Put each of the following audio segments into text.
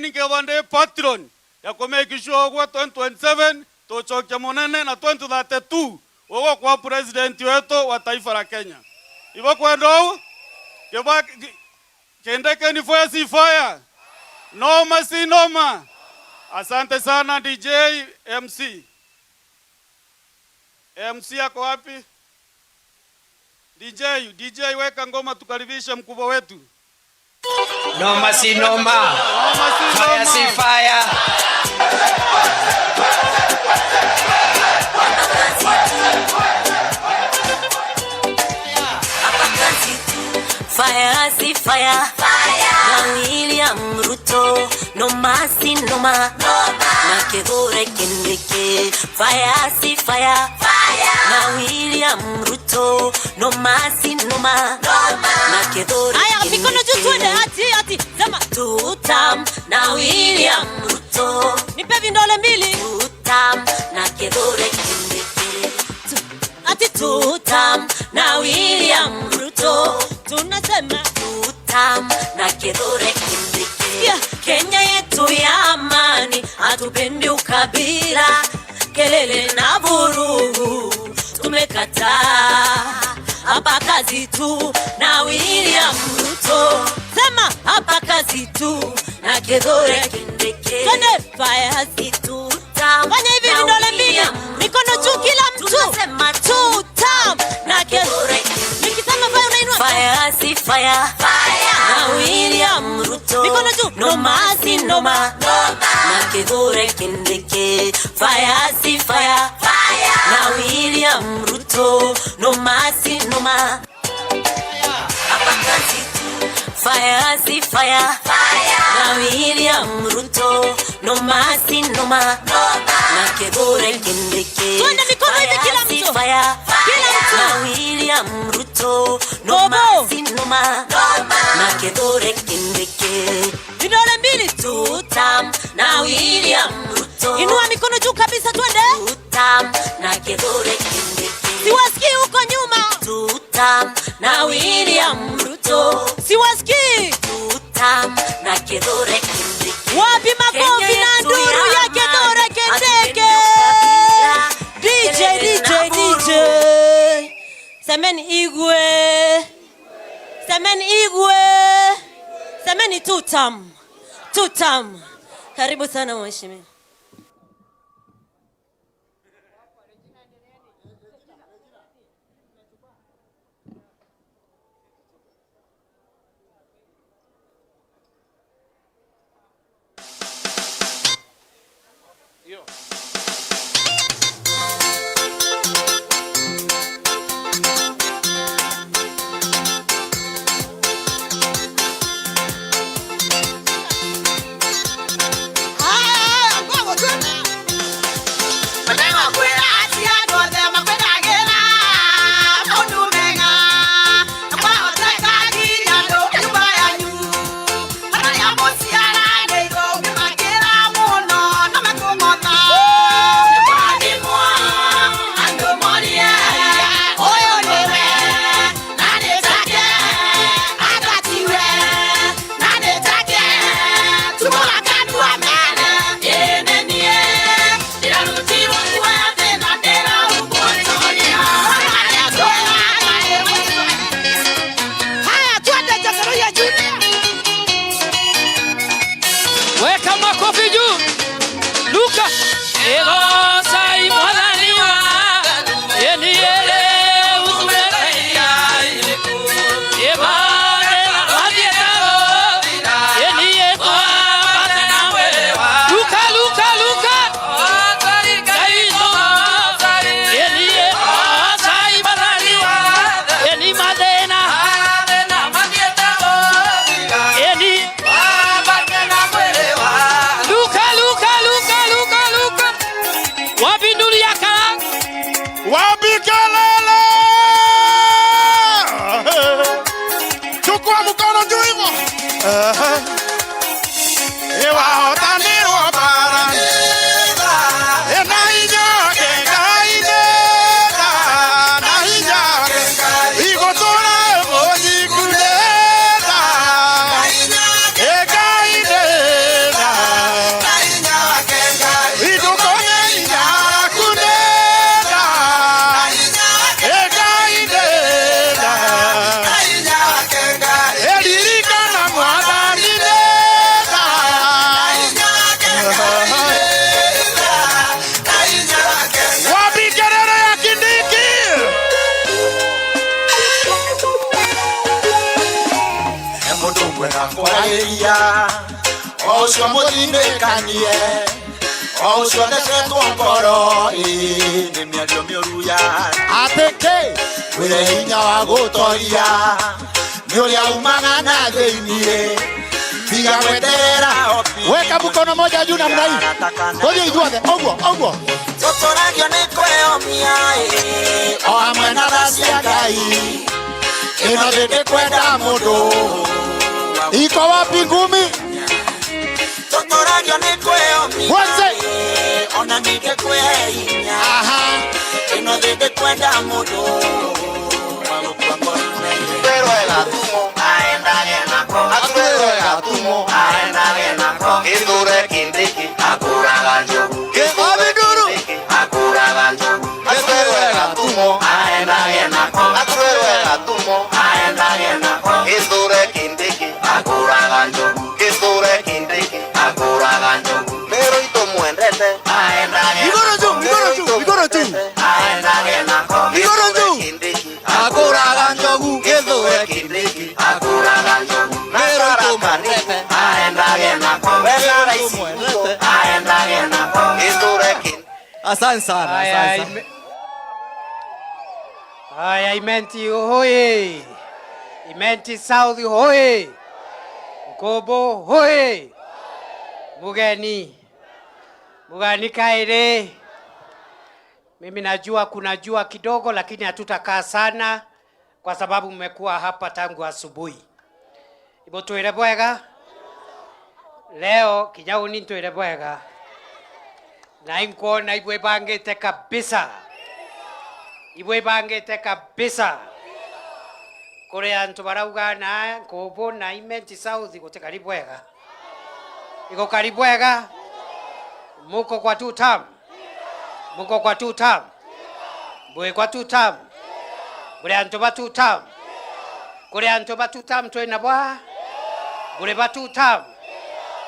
Ninke bande patron ya ku make sure kwa 2027 tuchoke munene na 2032 ugo kwa president wetu wa taifa la Kenya. Ivo kwendo keba Kindiki ni fire si fire. Noma si noma. Asante sana DJ MC. MC ako wapi? DJ, DJ weka ngoma tukaribishe mkubwa wetu. Noma si noma. Noma si Fire noma. Si fire. Fire si fire, na William Ruto, noma si noma, na Kithure Kindiki. Fire si fire, na William Ruto, noma si noma, na Kithure Haya, mikono juu twende, Kindiki. ati ati, sema. Tutam na William Ruto, Nipe vidole mbili. Tutam na Kithure Kindiki. Ati Tutam na William Ruto. Tunasema Tutam na Kithure Kindiki. Yeah. Kenya yetu ya amani, hatupendi ukabila, kelele na vurugu tumekataa. Hapa kazi tu na William Ruto, sema hapa kazi tu na Kithure Kindiki. Twende, fire. Tutam Fanya hivi na vidole mbili, William mikono Ruto. juu kila mtu. Tunasema Tutam na Kithure Kindiki. Nikisema fire unainua. Fire si fire, na William Ruto. Mikono juu. Noma si noma, na Kithure Kindiki. Fire si fire, na William Ruto. Noma si noma. Hapa kazi tu. Fire si fire, na William Ruto. Noma si noma, na Kithure Kindiki. Twende mikono hivi kila Fire si mtu. fire, Kila mtu. na William Ruto. Noma Bobo. Si noma, na Kithure Kindiki. Vidole mbili. Tutam na William Ruto. Inua mikono juu kabisa twende. Tutam na Kithure Kindiki. Siwasikii huko nyuma. Tutam na William Ruto. Siwasikii. Tutam na Kithure Kindiki. Wapi makofi Kenya na yetu nduru ya ya Kithure amani, Kindiki? hatupendi ukabila, DJ kelele DJ na DJ. Semeni igwe. Semeni igwe. Semeni tutam. Tutam. Karibu sana mheshimiwa. Weka makofi juu. Luka. Ego sai mwadhaniwa. Yeniele utuletea. Ebare wadietao. Yeniye kwa Luka, Luka, Luka. Kaito. Yeniye sai mwadhaniwa. Yeni madena. Yeni Luka, Luka, Luka, Luka, Luka. O ũcio mũtindĩkanie, o ũcio thecetwo ngoro ĩ, nĩ mĩario mĩũru ya atĩkĩ wĩre hinya wa gũtoria nĩ ũrĩa umaga na thĩiniĩ, tiga gweterera. Weka mkono moja juu namna hii. Ngoja ithuothe ũguo ũguo. Tũtũragio nĩ kwĩyomia ĩ, o hamwe na tha cia Ngai, ĩno thĩ ndĩkwenda mũndũ. Iko wapi ngumi? Tũtũragio nĩ kwĩyomia Wote. ĩ, ona ningĩ kwĩhe hinya. Aha. Ĩno thĩ ndĩkwenda mũndũ wa gũkua ngoro. Kithure Kindiki akuraga njogu. Kithure akuraga njogu. Kithure gatumo aendage nako. Kithure gatumo aendage nako. Kithure Kindiki akuraga njogu. Kithure Kindiki akuraga njogu. Mero ito mwendete aendage. Igoro juu, igoro juu, igoro juu. Aendage nako. Igoro juu. Kindiki akũraga njogu. Kithure Kindiki akuraga njogu. Mero ito mwendete aendage nako. Aendage nako. Kithure Kindiki. Asante sana, Haya, asante sana. Haya, Imenti hoye! Imenti South hoye! Nkobo hoye! Mugeni Mugani kaire. Mimi najua kuna jua kidogo, lakini hatutakaa sana kwa sababu mmekuwa hapa tangu asubuhi. Ibo twire bwega leo kinyauni twire bwega na inkuona ibwe bangite kabisa, ibwe bangite kabisa kuri antu barauga na Nkubu na Imenti South gutikari bwega, iko kari bwega. Muko kwa two term, muko kwa two term, bwe kwa two term, buri antu ba two term, kuri antu ba two term twina bwa buri ba two term.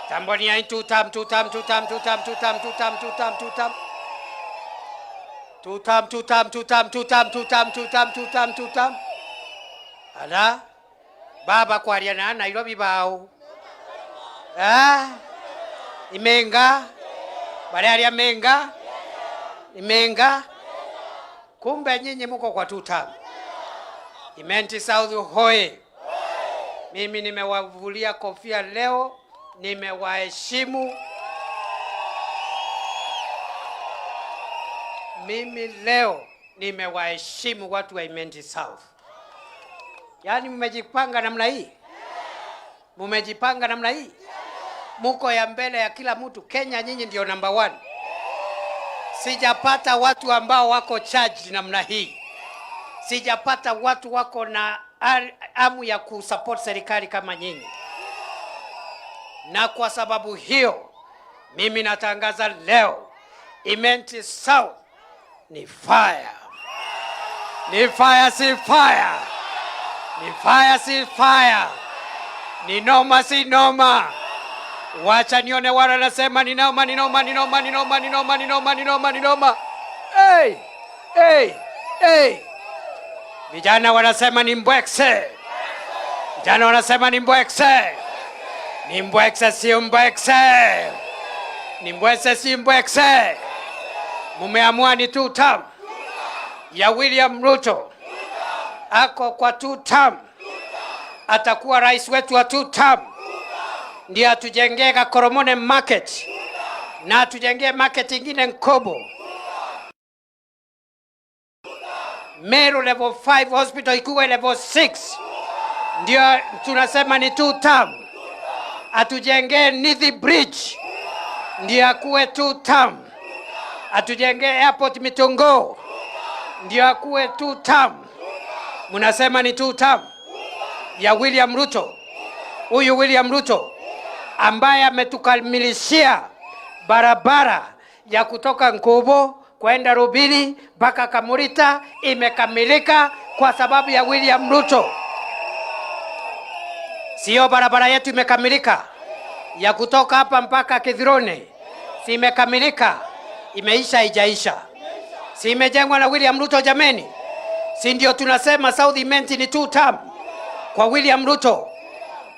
Tambonia in two term, two term, two term, two term, two term, two term, two term, two term. Two term, two term, two term, two term, two term, two term, two term, two term. Ala, baba kwaria na Nairobi bao. Ah, imenga, baria menga, imenga. Kumbe nyinyi muko kwa two term. Imenti South hoye. Mimi nimewavulia kofia leo, nimewaheshimu. Mimi leo nimewaheshimu watu wa Imenti South. Yaani mmejipanga namna hii, mmejipanga namna hii, muko ya mbele ya kila mtu. Kenya nyinyi ndio number one. Sijapata watu ambao wako charged namna hii, sijapata watu wako na amu ya kusupport serikali kama nyinyi. Na kwa sababu hiyo mimi natangaza leo Imenti South ni fire. Ni fire si fire. Ni fire si fire. Ni noma si noma. Wacha nione wale wanasema ni noma, ni noma, ni noma, ni noma, ni noma, ni noma, ni noma, ni noma. Hey, hey, hey. Vijana wanasema ni mbwekse. Vijana wanasema ni mbwekse. Ni mbwekse si mbwekse. Ni mbwekse si mbwekse. Mumeamua ni two term ya William Ruto. Ako kwa two term. Atakuwa rais wetu wa two term. Ndiye atujengee Gakoromone market na atujengee market ingine Nkobo. Meru level 5 hospital ikuwe level 6. Ndio tunasema ni two term. Atujengee Nithi Bridge ndio akuwe two term. Atujengee airport Mitungo ndio akuwe two term. Mnasema ni two term ya William Ruto. Huyu William Ruto ambaye ametukamilishia barabara ya kutoka Nkubu kwenda Rubiri mpaka Kamurita imekamilika kwa sababu ya William Ruto. Sio barabara yetu imekamilika ya kutoka hapa mpaka Kithirone, si imekamilika? Imeisha haijaisha? Si imejengwa na William Ruto jameni? Si ndio tunasema South Imenti ni two term kwa William Ruto.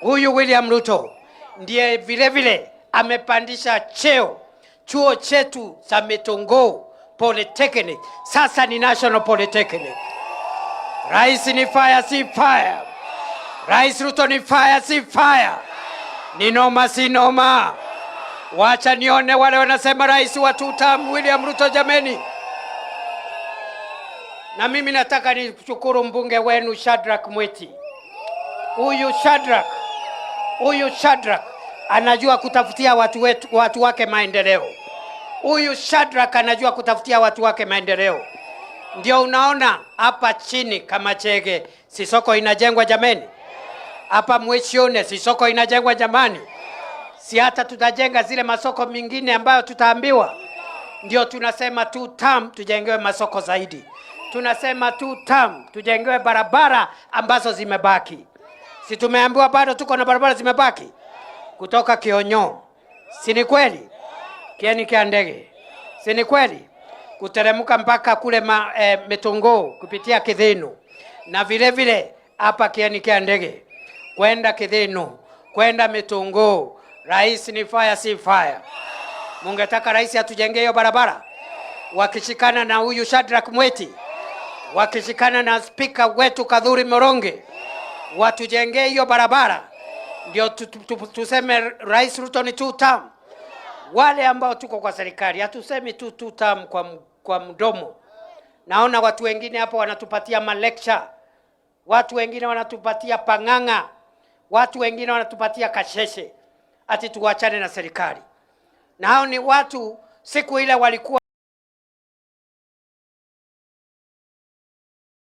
Huyu William Ruto ndiye vile vile Amepandisha cheo chuo chetu cha Mitunguu Polytechnic, sasa ni National Polytechnic. Rais ni fire, si fire? Rais Ruto ni fire, si fire? Ni noma, si noma? Wacha nione wale wanasema rais wa two term William Ruto, jameni. Na mimi nataka nishukuru mbunge wenu Shadrack Mwiti. Huyu Shadrack anajua kutafutia watu wetu, watu wake maendeleo. Huyu Shadrack anajua kutafutia watu wake maendeleo. Ndio unaona hapa chini kama Chege, si soko inajengwa jameni? Hapa Mwishone si soko inajengwa jamani? Si hata tutajenga zile masoko mengine ambayo tutaambiwa? Ndio tunasema two term tujengewe masoko zaidi. Tunasema two term tujengewe barabara ambazo zimebaki. Si tumeambiwa bado tuko na barabara zimebaki kutoka Kionyo, si ni kweli? Kieni kia ndege, si ni kweli? Kuteremka mpaka kule Mitunguu kupitia Kithinu, na vile vile hapa Kieni kia ndege kwenda Kithinu kwenda Mitunguu. Rais ni fire, si fire? Mungetaka rais atujengee hiyo barabara, wakishikana na huyu Shadrack Mweti, wakishikana na spika wetu Kathuri Moronge, watujengee hiyo barabara, ndio tuseme Rais Ruto ni two term. Wale ambao tuko kwa serikali hatusemi tu two term kwa mdomo. Naona watu wengine hapo wanatupatia malecture, watu wengine wanatupatia pang'ang'a, watu wengine wanatupatia kasheshe, ati tuwachane na serikali. Na hao ni watu siku ile walikuwa